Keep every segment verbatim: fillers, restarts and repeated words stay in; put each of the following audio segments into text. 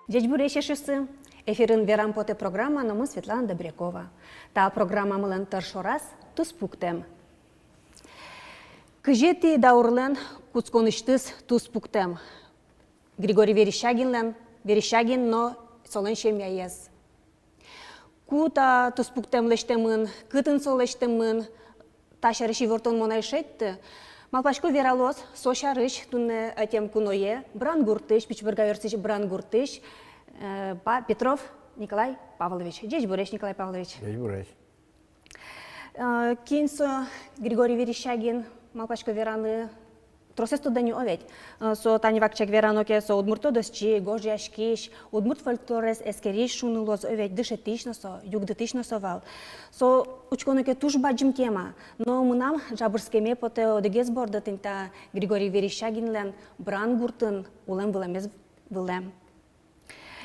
Ӟечбуресь, эшъёсы! Эфирын «Верам потэ» программа, но мон Светлана Добрякова. Та программамылэн тӧр шораз — туспуктэм. Кызетӥ даурлэн кутсконысьтыз туспуктэм. Григорий Верещагинлэн, Верещагин но солэн семьяез. Ку та туспуктэм лэсьтэмын, кытын со лэсьтэмын, та сярысь ивортон мон ӧй шедьты. Малпасько, вералоз со сярысь туннэ ӧтем куное, Брангуртысь, Пичи Пурга ёросысь Брангуртысь, э, па-, Петров Николай Павлович. Ӟечбуресь, Николай Павлович. Ӟечбуресь. Э, кин со Григорий Верещагин, малпасько, вераны тросэз тодэ ни, о ведь. Э, со, тани вакчияк верано ке, со удмурт тодосчи, гожъяськись, удмурт фольклорез эскерись шуыны луоз, о ведь, дышетӥсь но со, югдытӥсь но со вал. Со, учконо ке, туж бадӟым тема, но мынам ӝабырскеме потэ одӥгез борды тӥни та Григорий Верещагинлэн Брангуртын улэм-вылэмез вылэм.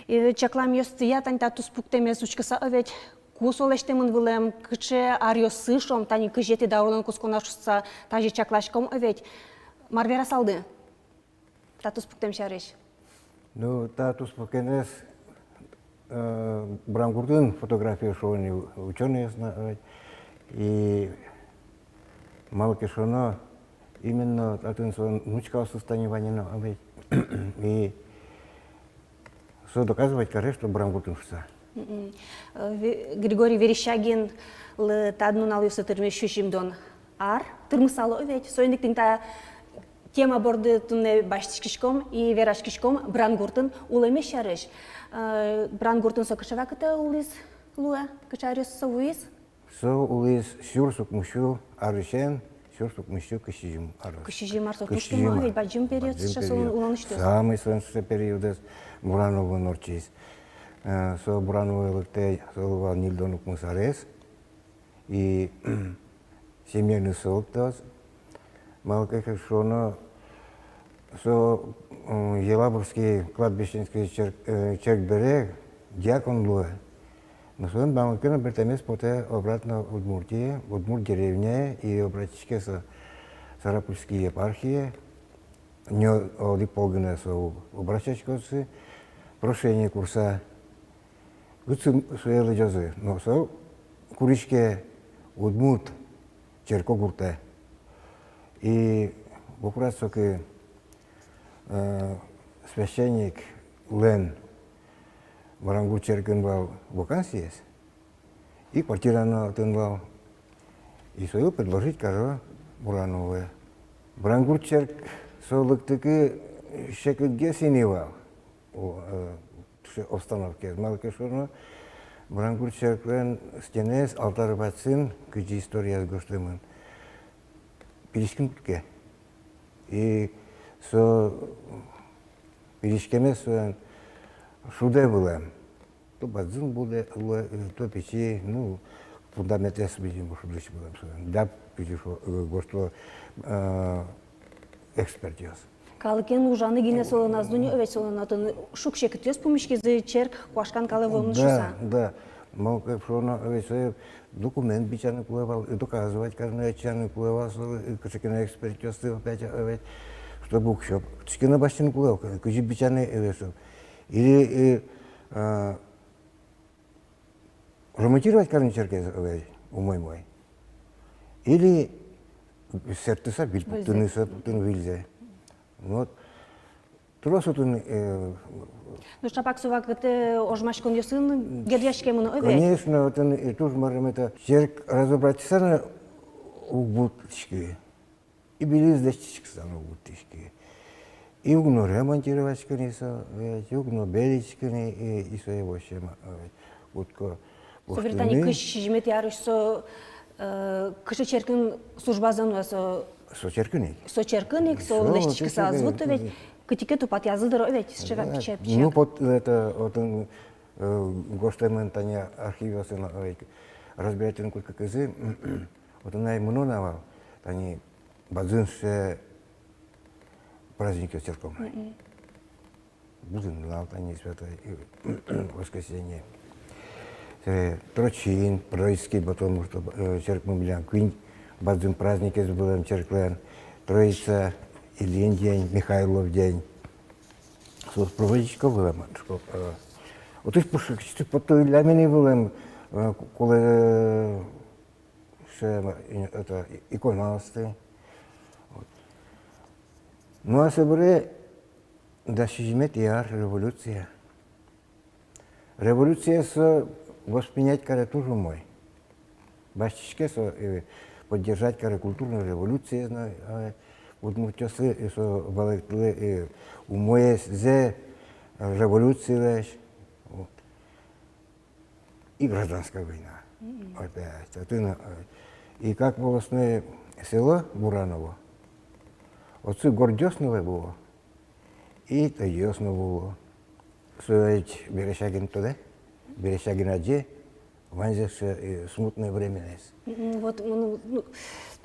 И чакламъёстыя тани та туспуктэмез учкыса, о ведь, ку со лэсьтэмын вылэм, кыӵе аръёсы, шуом, тани кызетӥ даурлэн кутсконаз шуыса, тазьы чакласьком, о ведь. Мар верасалды та туспуктэм сярысь? Ну, та туспуктэменыз, э, Брангуртын фотография шуо ни учёнойёс но, э, и малы ке шуоно, именно татын со внучкаосыз тани вань но, э, и со доказывать каре, что Брангуртын шуыса. Мгм. Э, Ве-, Григорий Верещагинлы та нуналъёсы тырмиз сю сизьымдон ар, тырмысал, о ведь. Соин ик тӥни та тема борды туннэ басьтӥськиськом и вераськиськом Брангуртын улэмез сярысь. Э, Брангуртын со кыӵе вакытэ улӥз, луэ, кыӵе аръёсы со вуиз? Со улӥз сюрс укмыссю арысен сюрс укмыссю кызь сизьым арозь. Кызь сизьым ар со туж кема, ведь бадӟым период сыӵе солэн улонысьтыз. Самый солэн сыӵе периодэз Бурановын ортчиз. Э, со Буранове лыктэ, солы вал ньыльдон укмыс арес. И семьяеныз со лыктоз. Малы ке шуоно, со, м, Елабужский кладбищенский черк, э, черк бере диакон луэ. Но солэн малы ке но бертэмез потэ обратно Удмуртие, Удмурт деревняе, и обращаське со Сарапульский епархие. Но одӥг пол гинэ со обращаськоз, прошение курса. Кытчы сое лыдӟозы, но со куриське удмурт черкогуртэ. И букурат соку, э, священниклэн Брангурт черкын вал вакансиез, и квартира но отын вал. И сое предложить каро Буранове. Брангурт черк со лыктыку секытгес ини вал. О, э, сыӵе обстановкаез. Малы ке шуоно, Брангурт черклэн стенаез, алтарь вадьсын, кызьы историяз гожтэмын, пилиськыны кутске. И со пилиськемез солэн шудэ вылэм. То бадӟым луэ, луэ, то пичи, ну, фундаментэз, видимо, шудӥсь вылэм солэн. Даб, кызьы шуо, э, гожто, э, экспертъёс. Калыкен ужаны гинэ солэн ӧз луы ни, о ведь, солэн отын шуг-секытъёс пумиськизы, черк куашкан калэ вуэмын шуыса. Да, да. Малы ке шуоно, о ведь, сое документ бичаны кулэ вал, и доказывать карыны, ӧтьыны кулэ вал, со, и кыӵе ке но экспертъёсты опять, о ведь, чтобы уксё кытысь ке но басьтыны кулэ вал, кызьы бичаны, э, со. Или, э, а, ремонтировать карыны черкез, э, умой-умой. Или сэрттыса выль пуктыны, со пуктыны выльзэ. Вот. Трос отын, э, ну, чапак со вакытэ ожмаськонъёсын герӟаськемын, о ведь? Конечно, отын, э, туж марым, это, черк разобрать карыса но уг вуттӥськы. И выльзэ лэсьтӥськыса но уг вуттӥськы. И уг но ремонтировать карыны со, э, и уг но белить карыны, и, и сое вообще ма-, э, кутско. Со выртани кызь сизьыметӥ арысь со, э, кыӵе черкын службазэ нуэ со? Со черкын ик. Со черкын ик, со лэсьтӥськыса ӧз вутты ведь, кытӥ ке тупатъязы дыр, о ведь, сыӵе вакчияк. Ну, вот это, вот, э, гожтэмын тани архивъёсын, э, разбирательный кутскизы, вот ай мыно на вал, тани бадӟым сыӵе праздникъёс черкомы. Мгм. Будын нунал тани, святой, э, воскресенье. Э, Троицын, Троицкий, потому что, э, черкмы милям куинь бадӟым праздникез вылэм черклэн: Троица, Ильин день, Михайлов день. Соос проводитько вылэм, шко-, э, отысь пушкысьтыз поттыллям ини вылэм, э, ку-, кулэ, э, сэ-, э, это, и-, иконаосты. Вот. Ну, а собере дас сизьыметӥ ар, революция. Революция со воспринять каре туж умой. Басьтӥське со, э, поддержать каре культурной революциез но, э, удмуртъёслы, э, со валэктылэ, э, умоеззэ революцилэсь. Вот. И гражданская война. Мгм. Опять, татын, э, и как волостное село Бураново. Отчы гордъёс но вуо. И тӧдьыос но вуо. Со ведь Верещагин тодэ, Верещагин адӟе, ваньзэ сыӵе, э, смутное времяез. Мгм, вот, ну, ну,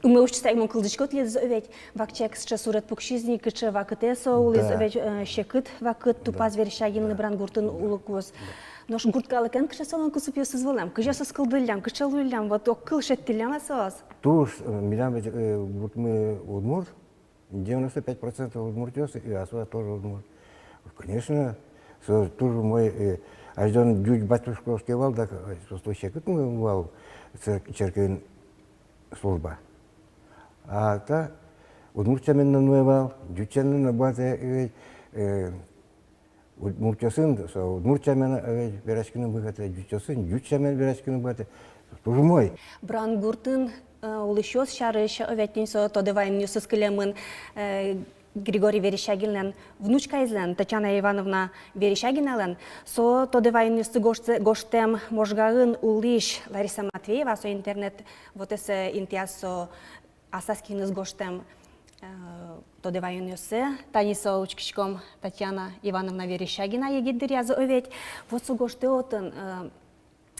умой усьтыса ик мон кылзӥсько тӥледыз, ведь вакчияк сыӵе сурет пуксиз ини, кыӵе вакытэ со улӥз, да, ведь, э, секыт вакыт, да, тупаз Верещагинлы, да, Брангуртын, да, улыкуз. Да. Нош гурт калыкен кыӵе солэн кусыпъёсыз вылэм, кызьы соос кылдыллям, кызьы луиллям, вот ог кыл шедьтӥллям-а соос? Туж, э, милям ведь, э, гуртмы удмурт, девяносто пять процентов удмуртъёс, и асьмеос тоже удмурт. Конечно, со туж умой, э, азьлон ӟуч батюшкаос ке вал, дак, э, соослы секыт но вал цер-, черкын служба. А та удмурт сямен но нуэ вал, ӟуч сямен но быгатэ, э, э, удмуртъёсын со удмурт сямен, э, вераськыны быгатэ, ӟучъёсын ӟуч сямен вераськыны быгатэ. Туж умой. Брангуртын, э, улӥсьёс сярысь, э, ведь тӥни со тодэ ваёнъёсыз кылемын, э, Григорий Верещагинлэн внучкаезлэн, Татьяна Ивановна Верещагиналэн. Со тодэ ваёнъёсты гожтэ-, гожтэм Можгаын улӥсь Лариса Матвеева, со интернет вотэсэ интыяз со аслаз киыныз гожтэм, э, тодэ ваёнъёссэ. Тани со, учкиськом, Татьяна Ивановна Верещагина, егит дыръяз, ведь. Вот со гожтэ отын, э,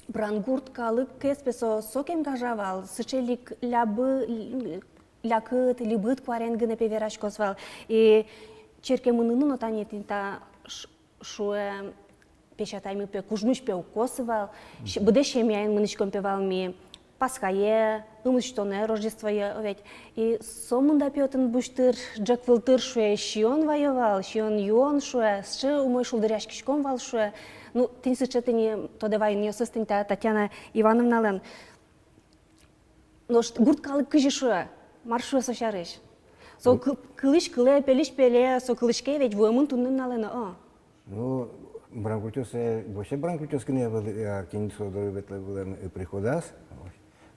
Брангурт калыкез, пе, со сокем гажа вал, сыӵе лик-, лябы-, лякыт, либыт куарен гинэ, пе, вераськоз вал. И черке мыныны но тани тӥни та ш-, шуэ, песятаймы, пе, кужмысь, пе, уг косы вал. Ш-, быдэс семьяен мынӥськом, пе, вал ми Пасхае, ымусьтонэ, Рождествое, ведь. И сомында, пе, отын бусьтыр, ӝӧк вылтыр, шуэ, сиён ваё вал, сиён-юон, шуэ, сыӵе умой шулдыръяськиськом вал, шуэ. Ну, тӥни сыӵе, тӥни тодэ ваёнъёсыз тӥни та Татьяна Ивановналэн. Нош гурт калык кызьы шуэ, мар шуэ со сярысь? Со кы-, кылысь кылэ, пельысь пеле, со кылӥське ведь, вуэмын туннэ нуналэ но, о. Ну, Брангуртъёс, э, вообще Брангуртъёс гинэ ӧвӧл, э, а кин со доры ветлэ вылэм, э, приходаз.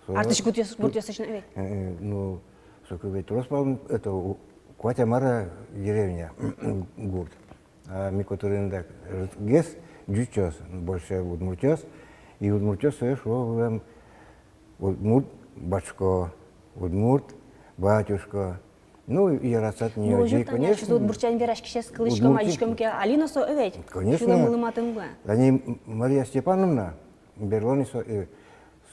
Со артысь гуртъёс-, гуртъёсысь но ведь. Э, э, ну, соку ведь трос пал, это, у-, куать-а, мар-а деревня, гурт. А ми котырын дак, э, гес ӟучъёс, больше удмуртъёс. И удмуртъёс сое шуо вылэм, удмурт бачко, удмурт батюшко. Ну, и яратсад ни. Ну, озьы ик, конечно. Удмурт сямен вераськисез кылӥськом, удмурт адӟиськом ке, али но со, э, ведь. Конечно. Сюлэмлы матын луэ. Тани М-, Мария Степановна, берло ни со, э,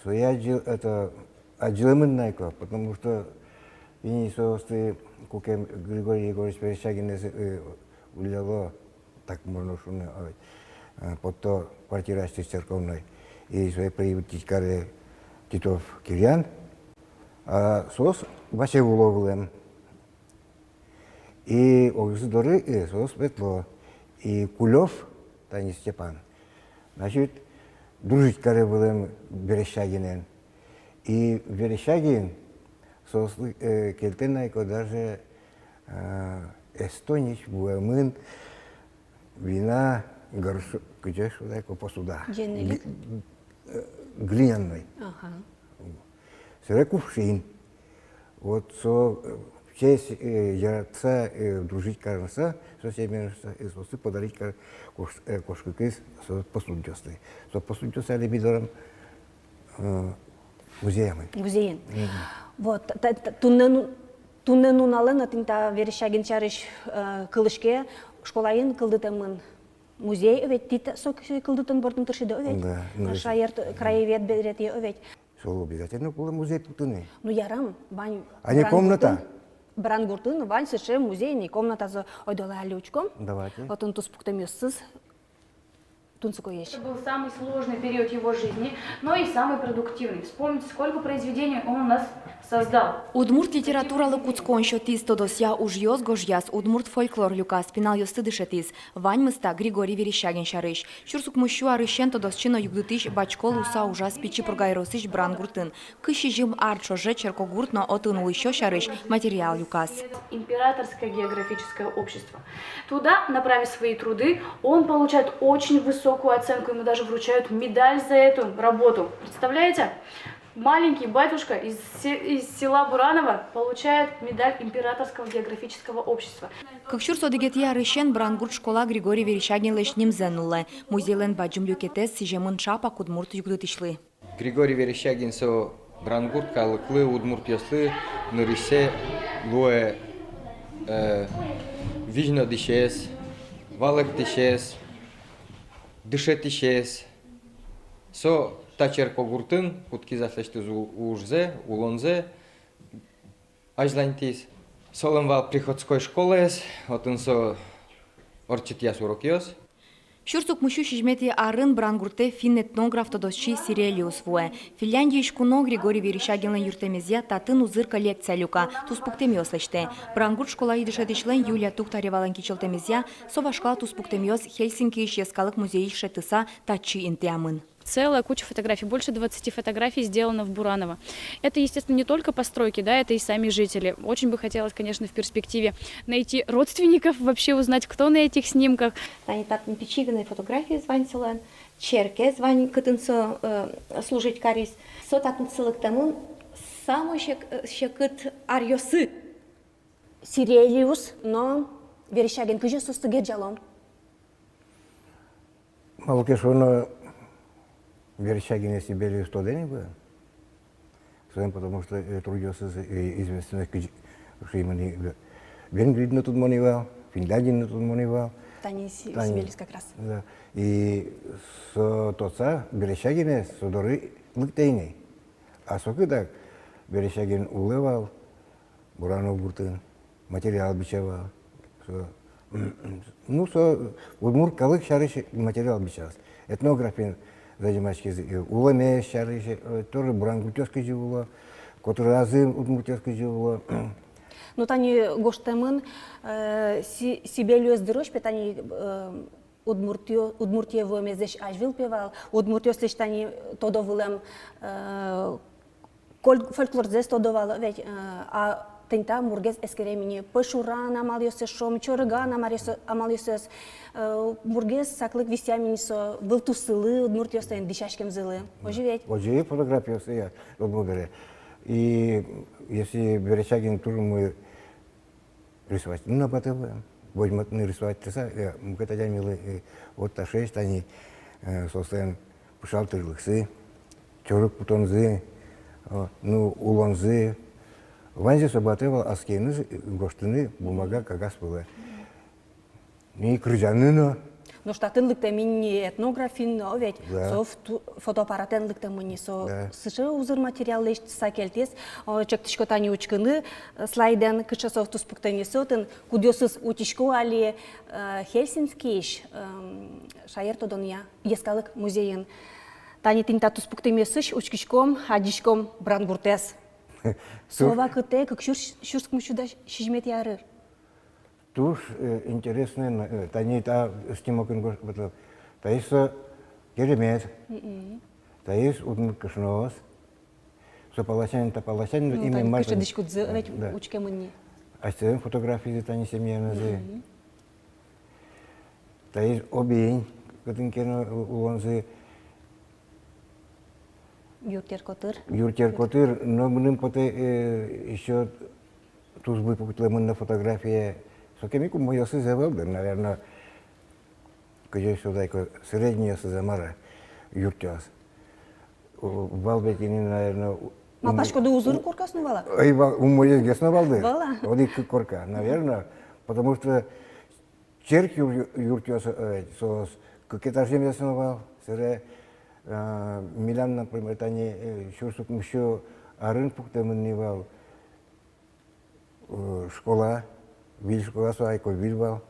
сое адӟи-, это, адӟылэмын на ик, потому что ини соосты куке Григорий Егорович Верещагинэз, э, улляло, так можно шуыны, а ведь, э, потто квартираысьтыз церковной. И сое приютить каре Титов Кирьян. А соос васе уло вылэм. И огзы доры, э, соос ветло. И Кулёв, тани Степан, значит, дружить каре вылэм Верещагинэн. И Верещагин соос, э, кельтэ на ик даже, э, Эстониысь вуэмын вина горшок, кызьы шуод ай ко, посуда. Ӟенелик? Гли-, э, глиняной. Ага. Собере кувшин. Вот со, э, в честь, э, яратыса, э, дружить карыса, со семьяосы, э, соосты подарить каре кош-, э, кошкыкуз со посудъёсты. Со посудъёс али ми дорам, э, музеямы. Музейын. Мгм. Вот, та-, та-, туннэ ну-, туннэ нуналэ но тӥни та Верещагин сярысь, э, кылӥське, школаын кылдытэмын музей, ведь тӥ та-, со к-, кылдытон бордын тыршиды, ведь? Да, ну, шаер т-, краевед беретӥ, ведь? Солы обязательно кулэ музей пуктыны. Ну, ярам, вань. А не комната? Брангуртын, Брангуртын вань сыӵе музей, не комната, со, ойдолэ али учком. Давайте. Отын туспуктэмъёсыз. Тунсыкоесь. Это был самый сложный период его жизни, но и самый продуктивный. Вспомните, сколько произведений он у нас создал. Удмурт литературалы кутскон сётӥз, тодосъя ужъёс гожъяз, удмурт фольклор люказ, пиналъёсты дышетӥз. Ваньмыз та Григорий Верещагин сярысь. Сюрс укмыссю арысен тодосчи но югдытӥсь бачко луыса ужаз Пичи Пурга ёросысь Брангуртын. Кызь сизьым ар ӵоже черкогурт но отын улӥсьёс сярысь материал люказ. Императорское географическое общество. Туда, направив свои труды, он получает очень высокую оценку, ему даже вручают медаль за эту работу. Представляете? Маленький батюшка из се-, из села Бураново получает медаль Императорского географического общества. Кык сюрс одӥгетӥ арысен Брангурт школа Григорий Верещагинлэсь нимзэ нуллэ. Музейлэн бадӟым люкетэз сӥземын ӵапак удмурт югдытӥсьлы. Григорий Верещагин — со Брангурт калыклы, удмуртъёслы нырысьсэ луэ, э, визьнодӥсез, валэктӥсез, дышетӥсез. Со та черкогуртын кутскиз аслэсьтыз у-, ужзэ, улонзэ азьланьтӥз. Солэн вал приходской школаез, отын со ортчытъяз урокъёс. Сюрс укмыссю сизьыметӥ арын Брангуртэ финн этнограф, тодосчи Сирелиус вуэ. Финляндиысь куно Григорий Верещагинлэн юрттэмезъя татын узыр коллекция люка, туспуктэмъёс лэсьтэ. Брангурт школаысь дышетӥсьлэн Юлия Тухтаревалэн кичӧлтэмезъя, со вашкала туспуктэмъёс Хельсинкиысь йӧскалык музейысь шедьтыса татчы интыямын. Целая куча фотографий, больше двадцати фотографий сделано в Бураново. Это, естественно, не только постройки, да, это и сами жители. Очень бы хотелось, конечно, в перспективе найти родственников, вообще узнать, кто на этих снимках. Тани татын пичи гинэ фотографиез вань солэн, черкез вань, кытын со, э, служить кариз. Со татын со лыктэмын самой сек-, э, секыт аръёсы. Сирелиус но Верещагин, кызьы соосты герӟалом? Малы ке шуоно, Верещагинэз Сибелиус тодэ ни вал. Соин, потому что, э, трудъёсыз, э, известно, кызьы шуимы ни, э, Венгриын но тодмо ни вал, Финляндиын но тодмо ни вал. Тани Си-, тани Сибелиус как раз. Да. И со тодса, Верещагинэз со доры лыктэ ини. А со кытак Верещагин улэ вал Бураново гуртын, материал бича вал. Со, ну, со удмурт калык сярысь материал бичалоз. Этнографиен заниматься кариз, и улэмез сярысь, э, тоже буран гуртъёс кызьы уло, котыразы удмуртъёс кызьы уло. Ну, тани гожтэмын, э, Си-, Сибелиус дырозь, пе, тани, э, Удмуртиё-, Удмуртие вуэмезлэсь азьвыл, пе, вал, удмуртъёслэсь тани тодо вылэм, э, коль-, фольклорзэс тодо вал, ведь, э, а тӥни та мургес эскерем ини, пӧйшуран амалъёссэс, шуом, чорыган амалъёс-, амалъёссэс, э, мургес саклык висъям ини со вылтусызлы, удмуртъёслэн дӥсяськемзылы. Озьы ведь? Озьы, фотографиосъя тодмо бере. И если Верещагин туж умой рисовать, ну, на батэ вал, возьматыны рисовать карыса, э, мукет адямилы, э, вот таӵеесь тани, э, соослэн пыӵал тӥрлыксы, чорыг кутонзы, о, ну, улонзы. Ваньзэ со батэ вал аскеныз, э, гожтыны бумага, кагаз вылэ. И кырӟаны но. Нош татын лыктэм ини этнограф но, ведь. Да. Со ф-, ту-, фотоаппаратэн лыктэм ини, со. Да. Сыӵе узыр материал лэсьтыса кельтӥз. О, чектӥсько тани учкыны, э, слайдэн, кыӵе со туспуктэмъёс отын, кудъёсыз утисько али, э, Хельсинкиысь, эм, шаертодонъя йӧскалык музейын. Тани тӥни та туспуктэмъёсысь учкиськом, адӟиськом Брангуртэз. Со вакытэ, кык сюрс, сюрс укмыссю дас сизьыметӥ арын. Туж, э, интересно, э, тани та снимокын гож-, вот, э, таиз со керемет. Мгм. Таиз удмурт кышноос. Со паласянь, та паласянь, ну, именно тани мар-, кыӵе дӥськутсы, э, ведь, да, учкемын ни. Асьсэлэн фотографизы тани семьянызы. Мгм. Таиз обиень, кытын ке но у-, улонзы. Юртъер котыр. Юртъер котыр, но мыным потэ, э, ещё тусбы пуктылэмын на фотография. Сокем ик умойёсыз ӧвӧл дыр, наверно, кызьы шуод ай ке, среднейёсыз-а, мар-а, юртъёс. О, вал ведь ини, наверно, у-, малпаськоды, узыр коркаос но вал-а? Ӧй вал, умоезгес но вал дыр. Вал-а? Одӥг-кык корка, наверно, потому что черк юр-, юртъёс, э, соос кык этажъемъёс но вал, собере, э, милям, например, тани, э, сюрс укмыссю арын пуктэмын ни вал, э, школа, виль школа, со ай ке виль вал.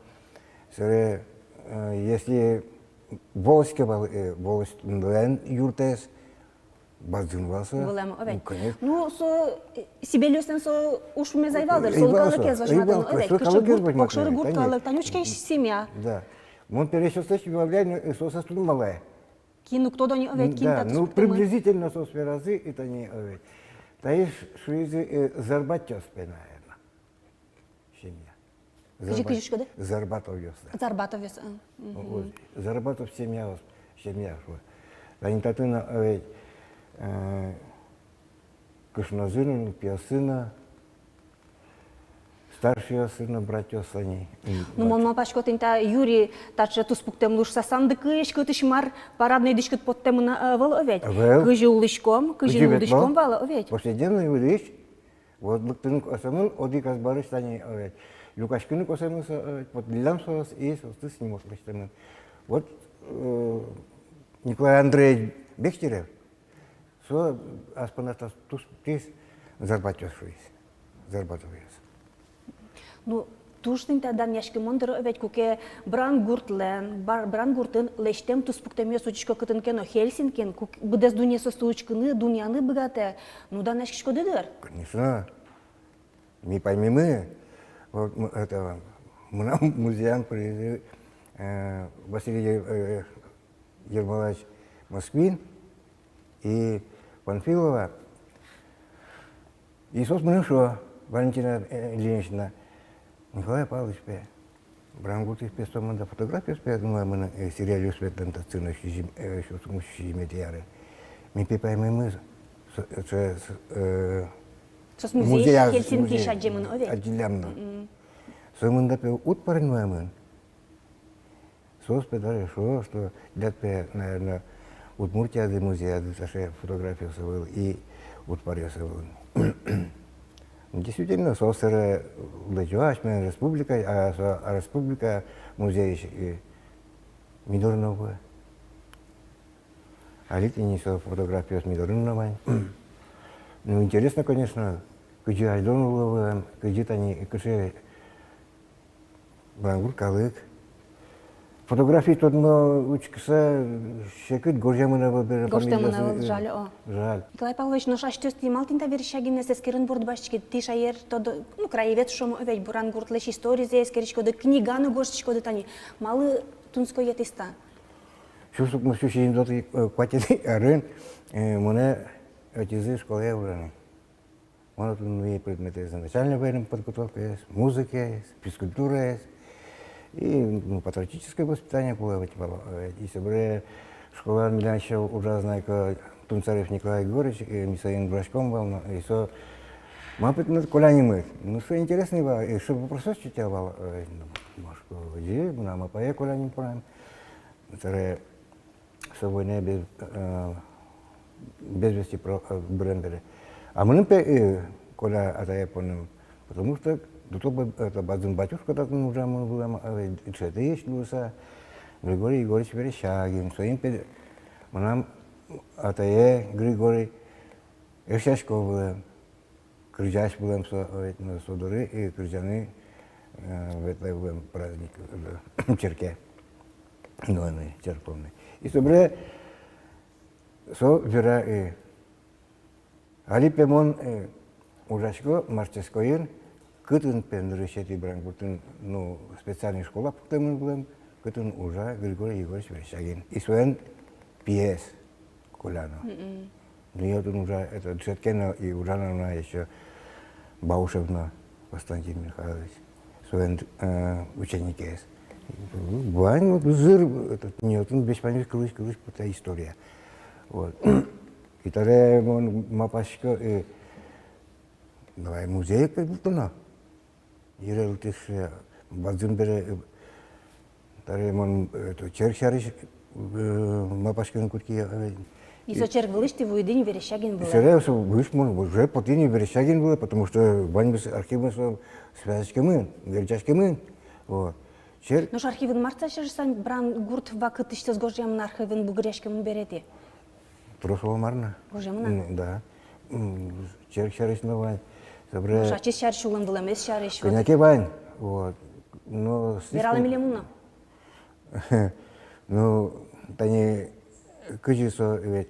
Собере, э, если волостьке вал, э, волостьлэн юртэз, бадӟым вал со. Вылэм, оведь. Ну, конечно. Ну, со, э, сибельёслэн со ужпумез ӧй вал дыр, ӧй вал со, солы калыкез возьматыны, оведь. Калыкез возьматыны, конечно. Кыӵе гурт калык, тани учкись семья. Да. Мон пересьёслэсь юалляй, но, э, соос ӧз тунмалэ. Кин уг тодо ни, оведь, кин та туспуктэмын. Да, ну, приблизительно соос веразы, и тани, оведь. Таиз шуизы, э, Зарбатьёс пе, наверно. Семья. Кызьы, кызьы шуиськоды? Зарбатовъёс, да. Зарбатовъёс, а. Вот, Зарбатов семья, семья, вот. Тани татын, э, э, кышнозы но, пиоссы но, старшийёссы но, братьёс ини. Ну, мон малпасько, тӥни та юри таӵе туспуктэм луыса сандыкысь кытысь мар парадной дӥськут поттэмын, э, ӧвӧл, оведь. Ӧвӧл. Кызьы улӥськом, кызьы улӥськом вал, оведь. Повседневной улӥсь. Вот лыктыны косэмын, одӥг азбарысь тани, э, люкаськыны косэмын со, э, вот лям соос, и соосты снимок лэсьтэмын. Вот, э, Николай Андреевич Бехтерев, со ас понна тас туспуктӥз, Зарбатьёс шуиз, Зарбатовъёс. Ну, туж тӥни та данъяськымон дыр, оведь, куке Брангуртлэн, Бар-, Брангуртын лэсьтэм туспуктэмъёс утисько кытын ке но, Хельсинкиын, куке быдэс дунне соосты учкыны, дунъяны быгатэ, ну, данъяськиськоды дыр. Конечно. Ми паймимы, вот, м, это, мынам музеям пыризы, э, Василий Ер-, э, Ермолаевич Москвин и Панфилова. И соос мыным шуо, Валентина, э, Ильинична, Николай Павлович пе, Брангуртысь пе сомында фотографиос пе, ну, мынам, э, сериалъёс ветлэм татчы но сизьым, э, сю-, сю-, сизьыметӥ арын. Ми пе паймимы, со-, со-, со-, э, соос музеяз, Хельсинкиысь адӟемын, оведь? Адӟыллям но. Мгм. Сомында пе уд пӧрмемын. Соос пе даже шуо, что тӥляд пе, наверно, Удмуртияды музеяды таӵе фотографиос ӧвӧл и удпаръёс ӧвӧл. Действительно, соос собере лэзё асьмелэн республика, а со, а республика музейысь, э, ми дорын но вуэ. Али тӥни со фотографиос ми дорын но вань. Ну, интересно, конечно, кызьы азьло но луэ вылэм, кызьы тани, кызьы Брангурт калык. Фотографи тодмо учкыса, секыт гожтэмын ӧвӧл бере. Гожтэмын ӧвӧл, жаль, о. Жаль. Николай Павлович, нош асьтэос тӥ малы тӥни та Верещагинэз эскерыны борды басьтӥськиды, тӥ шаер тодо, ну, краевед шуом, оведь, Брангуртлэсь историзэ эскериськоды, книга но гожтӥськоды тани. Малы тунсыко йӧтӥз та? Сюрс укмыс сю сизьымдон, э, куатетӥ арын, э, монэ ӧтизы школае ужаны. Мон отын нуи предметэз: начальной военной подготовкаез, музыкаез, физкультураез. И, ну, патриотическое воспитание кулэ ведь вал. Э, и собере школаын милям ещё ужаз на ик Тунцарев Николай Егорыч, э, ми соин ужаськом вал, но, и со, мар предмет, коллянымы. Ну, со интересный вал, и со вопросъёс сётэ вал, э, ну, мон шуисько, озьы, мынам апае коллянын понам. Собере со войнае без, э, без вести про-, э, бырем бере. А мыным пе, э, Коля атае поным, потому что до того, это, бадӟым батюшка татын ужамын вылэм, э, дышетӥсь луыса, Григорий Егорович Верещагин. Соин пе мынам атае Григорий эшъясько вылэм. Кырӟась вылэм со, э, но со доры, э, кырӟаны, э, ветлэ вылэм праздник, э, черке. Ну, аны, церковный. И собере со вера, э, али пе мон, э, ужасько мастерскойын, кытын пе нырысетӥ Брангуртын, ну, специальный школа пуктэмын вылэм, кытын ужа Григорий Егорович Верещагин. И солэн пиез. Коля но. Мгм. Ну, я, отын ужа, это, дышетске но и ужа на ещё Баушев но, Константин Михайлович, солэн, э, ученикез. Вань, вот, зыр, этот, не, отын весь, ваньмыз кылысь, кылысь потэ история. Вот. И табере мон малпасько, э, давай музей ке вуттоно. Йырелтӥсь, э, бадӟым бере, э, табере мон, э, то, черк сярысь, э, малпаськыны кутски, э, и со черк вылысь тӥ вуиды ни Верещагин вылэ. Собере со вылысь мон уже потӥ ни Верещагин вылэ, потому что ваньмыз архивмы со связаськемын, герӟаськемын. Вот. Черк. Нош архивын мар та сярысь, Брангурт вакытысь тӥ гожъямын, архивын бугыръяськемын бере тӥ? Трос вал мар но. Гожъямын-а? М, да. М, черк сярысь но вань. Собере. Нош ачиз сярысь, улон-вылэмез сярысь, вот. Кӧня ке вань. Вот. Но вералэ милемлы но. Ну, тани кызьы со ведь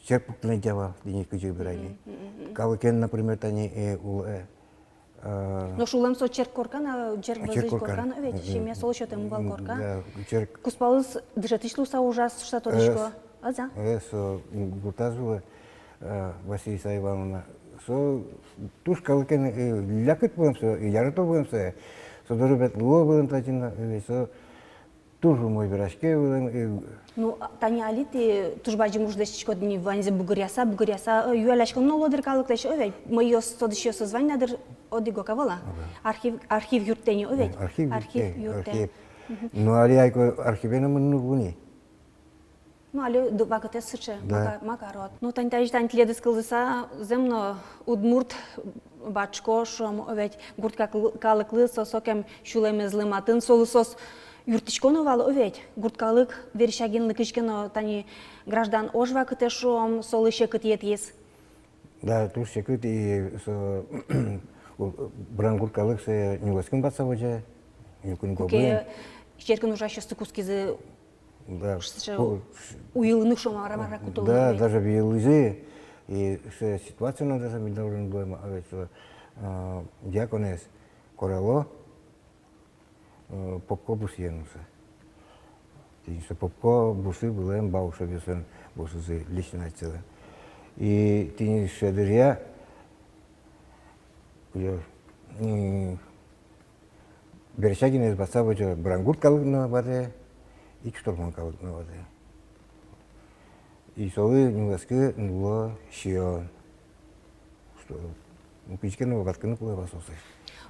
черк пуктыны дявал, тани кызьы берайны. Мгм, мгм, мгм. Калыкен, например, тани, э, улэ, э, но шулэм со черк коркан, а, черк, черк вӧзысь коркан. Коркан, ведь, мгм, семья солы сётэм вал, мгм, корка. Да, черк. Кузпалыз дышетӥсь луыса ужаз шуса тодӥсько. Ӧз. Ӧз-а? Ӧз, со, м, гуртаз улэ, э, Василиса Ивановна. Со туж калыкен, э, лякыт вылэм со, э, ярато вылэм со, э, со доры ветло вылэм татчы но, э, со туж умой вераське вылэм, э. Ну, а, тани али тӥ туж бадӟым уж лэсьтӥськоды ни, ваньзэ бугыръяса, бугыръяса, э, юалляськоно луо дыр калыклэсь, о, ведь, мӧйыос тодӥсьёсыз вань на дыр, одӥг-ог ӧвӧл-а? Ага. Архив, архив юрттэ ни, о, ведь? Э, архив юрттэ, архив юрттэ. Архив. Мгм. Ну, али ай ке архиве но мыныны уг луы ни. Ну, али д-, вакытэз сыӵе, да. Ма ка-, ма карод. Ну, тани тазьы тани тӥледыз кылзыса, зэм но, удмурт бачко, шуом, о ведь, гурт кал-, калыклы со сокем сюлэмезлы матын, солы соос юрттӥсько но вал, о ведь, гурт калык Верещагинлы кызьы ке но тани граждан ож вакытэ, шуом, солы секыт йӧтӥз. Да, туж секыт, и со, у-, Брангурт калык сое нюлэскын ватса возё, нюлэскын. Куке гобын. Черкын ужасьёсты кутскизы. Да. Ш-, ш-, ку-, уйылыны, шуом, мар-а, мар-а кутылыны. Да, даже виылӥзы, и сыӵе ситуация но даже милям дорын луэм, а ведь со, а, диаконэз корало, э, попко бусыен луыса. Тӥни со попко бусы вылэм Баушевъёслэн бусызы, лично ачиз вылэм. И тӥни сыӵе дыръя, кызьы, м, Верещагинэз ватса возё Брангурт калык но ватэ, и Чутормон калык но ватэ. И солы нюлэскы нулло сиён. Что, ну, кызьы ке но ватскыны кулэ вал соослэсь.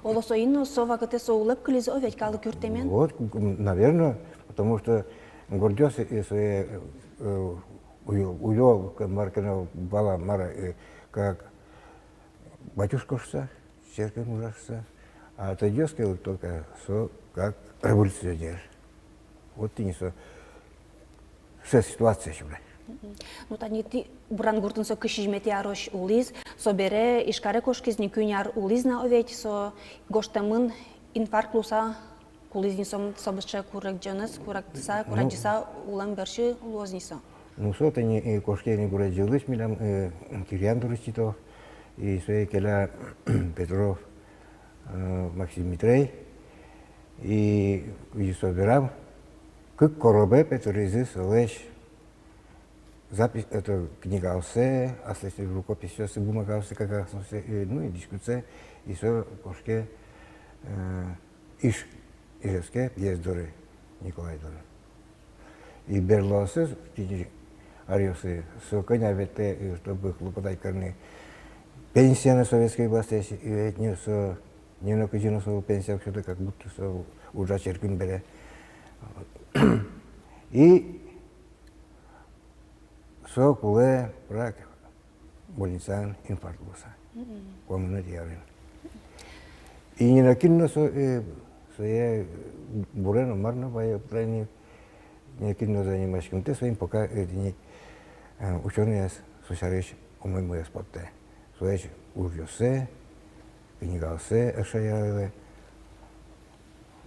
Оло, соин но со вакытэ со улэп кылиз, о ведь, калык юрттэмен. Вот, м, наверно, потому что гордёз, э, сое, э, уё-, уё-, мар ке но вала, мар, э, как батюшка шуса, черкын ужа шуса, а тӧдьыос ке лыктод ке, со как революционер. Вот тӥни со, со ситуация сюре. Мгм. Ну, тани тӥ Брангуртын со кызь сизьыметӥ арозь улӥз, собере Ижкаре кошкиз ни, куинь ар улӥз на, о ведь, со гожтэмын, инфаркт луыса кулӥз ни, со, собере курегӟонэз куректыса, ну, курадӟыса улэм бере луоз ни со. Ну, со тӥни, э, кошке ни гурезь йылысь милям, э, Кирьян дорысь Титов, и сое келя Петров, э, Максим Митрей, и, и со верам, кык коробе пе тыризы солэсь запись, это, книгаоссэ, аслэсьтыз рукописьёссэ, бумагаоссэ, кагазъёссэ, э, ну, и дӥськутсэ, и со кошке, э, Иж-, Ижевске, Пиез доры, Николай доры. И берлоосыз, тӥни аръёсы, со кӧня ветлэ, э, чтобы хлопотать карыны. Пенсия но советской властьысь, э, ӧтьыны со, ни но кызьы но со пенсия уг сёты, как будто со ужа черкын бере. И со кулэ, враг, больницаын инфаркт луыса. Мгм. Куамынэтӥ арын. И ни но кин но со, э, сое, э, буре но, мар но вае, пытра ни, ни но кин но занимаськымтэ соин, пока, э, тӥни, э, учёнойёс со сярысь умой-умой ӧз поттэ. Солэсь ужъёссэ, книгаоссэ эшшо яралэ.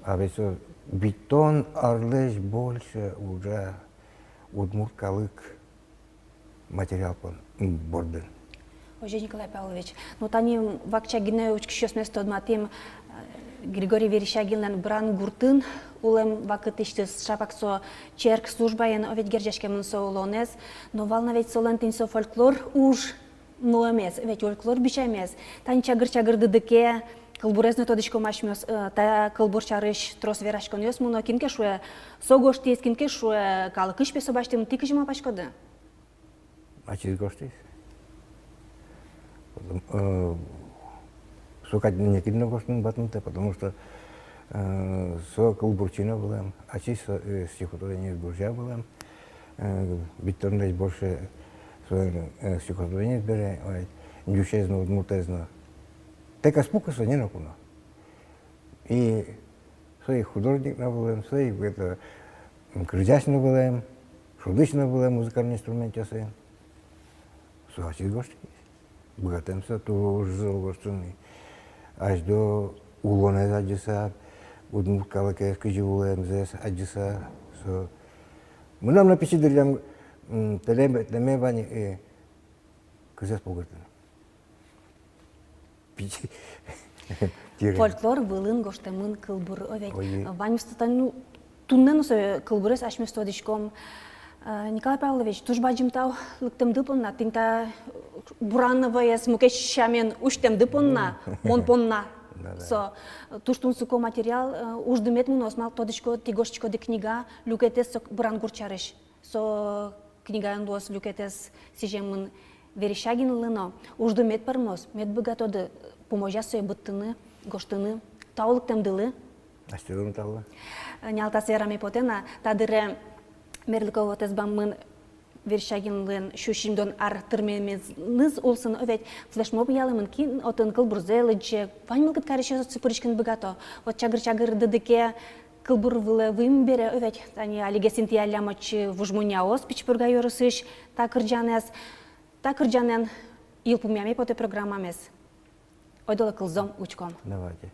А ведь со витьтон арлэсь больше ужа удмурт калык материал пон, м, бордын. Озьы, Николай Павлович, ну, тани вакчияк гинэ учкисьёсмес тодматӥм, э, Григорий Верещагинлэн Брангуртын улэм вакытысьтыз, шапак со черк службаен, о ведь, герӟаськемын со улонэз, но вал на ведь солэн тӥни со фольклор уж нуэмез, ведь, фольклор бичамез. Тани чагыр-чагыр дыдыке, кылбурез но тодӥськом асьмеос, э, та кылбур сярысь трос вераськонъёс мыно, кин ке шуэ, со гожтӥз, кин ке шуэ, калыкысь пе со басьтэмын, тӥ кызьы малпаськоды? Ачиз гожтӥз. Потом, э, со кадь нокин но гожтыны ӧз быгатэ, потому что, э, со кылбурчи но вылэм, ачиз со, э, стихотворениез гожъя вылэм, э, витьтонлэсь больше со, э, стихотворениез бере, ой, ӟучез но, удмуртэз но. Тэк ӧз пуко со ни ноку но. И со и художник но вылэм, со и, это, м, кырӟась но вылэм, шудӥсь но вылэм музыкальной инструментъёсын. Со ачиз гожтӥз. Быгатэм со туж зол гожтыны. Азьло улонэз адӟыса, удмурт калыкез кызьы улэмзэс адӟыса, со Мынам но пичи дыръям, м, тэлеме, тэлеме вань, э, кызэс погыртыны. Пичи. Тире. Фольклор вылын гожтэмын кылбур, о ведь. Ой. Ваньмыз татын, ну, туннэ но со кылбурез асьмеос тодӥськом. Э, Николай Павлович, туж бадӟым тау лыктэмды понна, тӥни та бурановоез мукет сямен усьтэмды понна, мон понна. Да, да. Со, э, туж тунсыко материал, э, уждымет мыноз, малы ке тодӥсько, тӥ гожтӥськоды книга, люкетэз со Буран гурт сярысь. Со книгаын луоз люкетэз сӥземын Верещагинлы но. Уждымет пӧрмоз, мед быгатоды пумозяз сое быдтыны, гожтыны. Тау лыктэмдылы. Асьтэлы но тау. Нялтас вераме потэ на, та дыре мерлыко вотэс бамын Верещагинлэн сю сизьымдон ар тырмемезлы улсын, о ведь, флешмоб ялэмын, кин отын кылбурзэ лыдӟе, вань мылкыд карисьёс отчы пыриськыны быгато. Вот чагыр-чагыр дыдыке кылбур вылэ выйим бере, о ведь, тани алигес интые аллям отчы Вуж Мунёос, Пичи Пурга ёросысь та кырӟанэз, та кырӟанэн йылпумъяме потэ программамес. Ойдолэ кылзом, учком. Давайте.